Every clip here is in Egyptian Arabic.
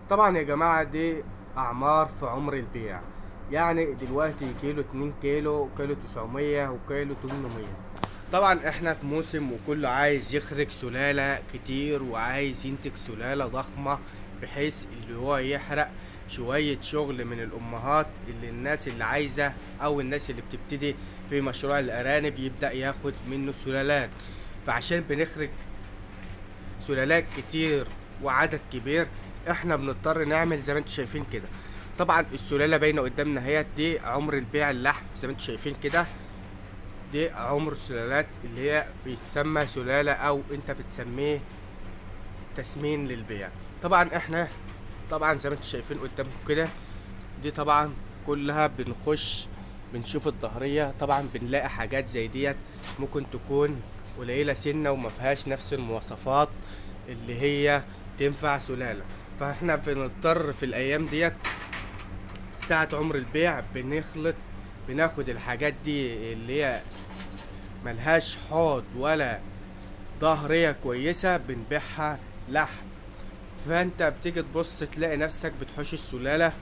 طبعا يا جماعة دي اعمار في عمر البيع، يعني دلوقتي كيلو 2 كيلو، كيلو 900 وكيلو 800. طبعا احنا في موسم وكله عايز يخرج سلالة كتير وعايز ينتج سلالة ضخمة، بحيث اللي هو يحرق شوية شغل من الامهات اللي الناس اللي عايزة او الناس اللي بتبتدي في مشروع الارانب يبدأ ياخد منه سلالات. فعشان بنخرج سلالات كتير وعدد كبير احنا بنضطر نعمل زي ما انتم شايفين كده. طبعا السلالة باينة قدامنا اهيت، دي عمر البيع اللحم زي ما انتم شايفين كده، دي عمر السلالات اللي هي بيتسمى سلالة او انت بتسميه تسمين للبيع. طبعا احنا طبعا زي ما انتم شايفين قدامكم كده، دي طبعا كلها بنخش بنشوف الظهرية، طبعا بنلاقي حاجات زي ديت ممكن تكون قليلة سنة وما فيهاش نفس المواصفات اللي هي تنفع سلالة. فاحنا بنضطر في الايام ديت ساعة عمر البيع بنخلط، بناخد الحاجات دي اللي هي ملهاش حوض ولا ظهرية كويسة بنبيعها لحم. فانت بتيجي تبص تلاقي نفسك بتحوش السلالة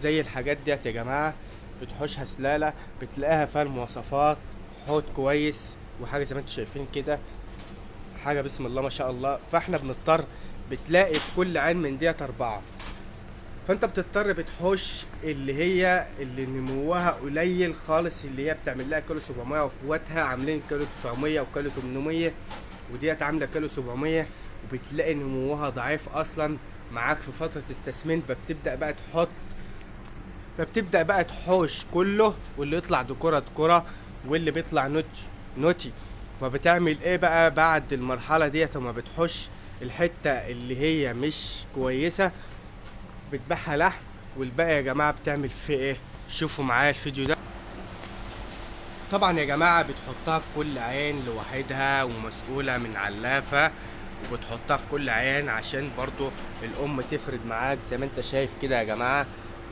زي الحاجات ديت يا جماعة، بتحوشها سلالة بتلاقيها فيها المواصفات، حوض كويس وحاجة زي ما انتم شايفين كده، حاجة بسم الله ما شاء الله. فاحنا بنضطر بتلاقي في كل عين من ديت 4، فانت بتضطر بتحوش اللي هي اللي نموها قليل خالص، اللي هي بتعمل لها كيلو 700 واخواتها عاملين كيلو 900 وكيلو 800، وديت عامله كيلو 700، وبتلاقي نموها ضعيف اصلا معاك في فتره التسمين. فبتبدا بقى تحوش كله، واللي يطلع دكوره دكوره، واللي بيطلع نوتي نوتي. فبتعمل ايه بقى بعد المرحله ديت؟ وما بتحوش الحته اللي هي مش كويسه بتبيعها لحم، والباقي يا جماعه بتعمل فيه ايه؟ شوفوا معايا الفيديو ده. طبعا يا جماعه بتحطها في كل عين لوحدها ومسؤوله من علافه، وبتحطها في كل عين عشان برضو الام تفرد معاك زي ما انت شايف كده يا جماعه.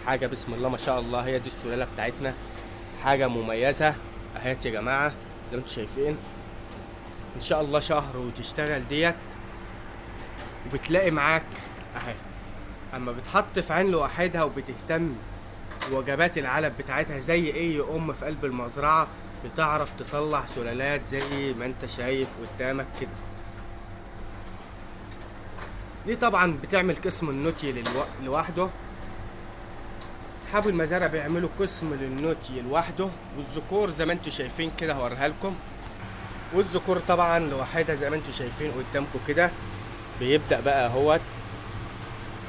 حاجه بسم الله ما شاء الله، هي دي السلاله بتاعتنا، حاجه مميزه اهيت يا جماعه زي ما انتم شايفين. ان شاء الله شهر وتشتغل ديت، وبتلاقي معاك اهي. اما بتحط في عين لوحدها وبتهتم بوجبات العلف بتاعتها زي اي ام في قلب المزرعه، بتعرف تطلع سلالات زي ما انت شايف قدامك كده. دي طبعا بتعمل قسم النوتي لوحده، اصحاب المزارع بيعملوا قسم للنوتي لوحده، والذكور زي ما انتم شايفين كده هوريها لكم. والذكور طبعا لوحدها زي ما انتم شايفين قدامكم كده. بيبدأ بقى اهوت،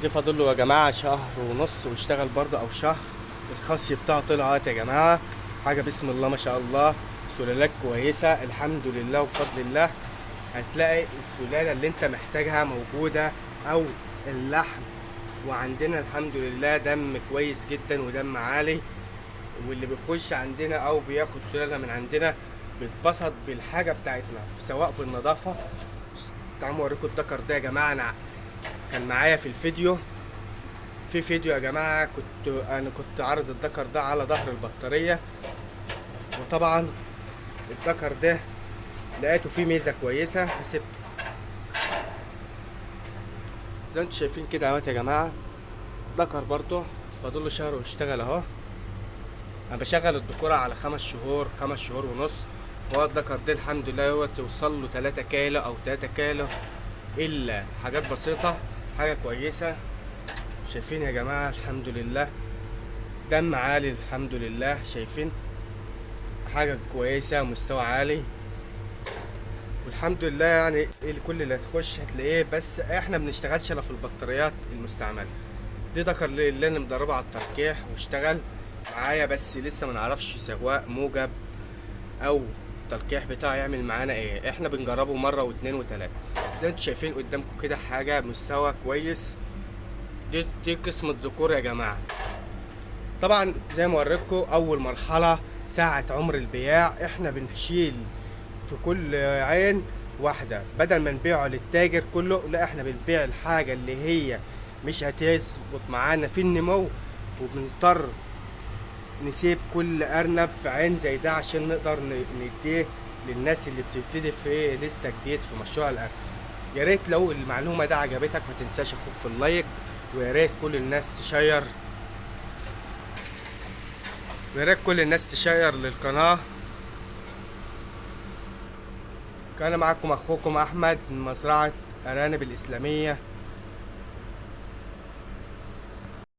دي فاضل له يا جماعه شهر ونص واشتغل برضه او شهر. الخصي بتاعه طلع اهوت يا جماعه، حاجه بسم الله ما شاء الله، سلالات كويسه الحمد لله وبفضل الله. هتلاقي السلاله اللي انت محتاجها موجوده او اللحم، وعندنا الحمد لله دم كويس جدا ودم عالي، واللي بيخش عندنا او بياخد سلاله من عندنا بيتبسط بالحاجه بتاعتنا سواء في النظافه. تعالوا اوريكم الذكر ده يا جماعه، انا كان معايا في الفيديو، في فيديو يا جماعه انا كنت عارض الذكر ده على ظهر البطاريه، وطبعا الذكر ده لقيته فيه ميزه كويسه فسبته. زي ما انتم شايفين كده اهوت يا جماعه، ذكر برضه فاضل له شهر ويشتغل اهو. انا بشغل الدكوره على 5 شهور، 5 شهور ونص، فهو الذكر ده الحمد لله هو توصل له 3 كيلو او 3 كيلو الا حاجات بسيطه، حاجه كويسه. شايفين يا جماعه الحمد لله دم عالي الحمد لله، شايفين حاجه كويسه مستوى عالي والحمد لله. يعني كل اللي هتخش هتلاقيه، بس احنا بنشتغلش الا في البطاريات المستعمله. دي ذكر اللي انا مدربه على التركيح واشتغل معايا، بس لسه ما نعرفش سواء موجب او التلقيح بتاعه يعمل معانا ايه، احنا بنجربه مره واتنين وتلاته. زي ما انتم شايفين قدامكم كده حاجه مستوى كويس. دي قسم الذكور يا جماعه. طبعا زي ما وريتكم اول مرحله ساعه عمر البياع احنا بنشيل في كل عين واحده، بدل ما نبيعه للتاجر كله، لا احنا بنبيع الحاجه اللي هي مش هتظبط معانا في النمو، وبنضطر نسيب كل ارنب في عين زي ده عشان نقدر نديه للناس اللي بتبتدي في لسه جديد في مشروع الارنب. يا ريت لو المعلومه ده عجبتك ما تنساش اخوك في ال like ويا ريت كل الناس تشير، ويا ريت كل الناس تشير للقناة. كان معكم اخوكم احمد من مزرعة ارانب الاسلامية.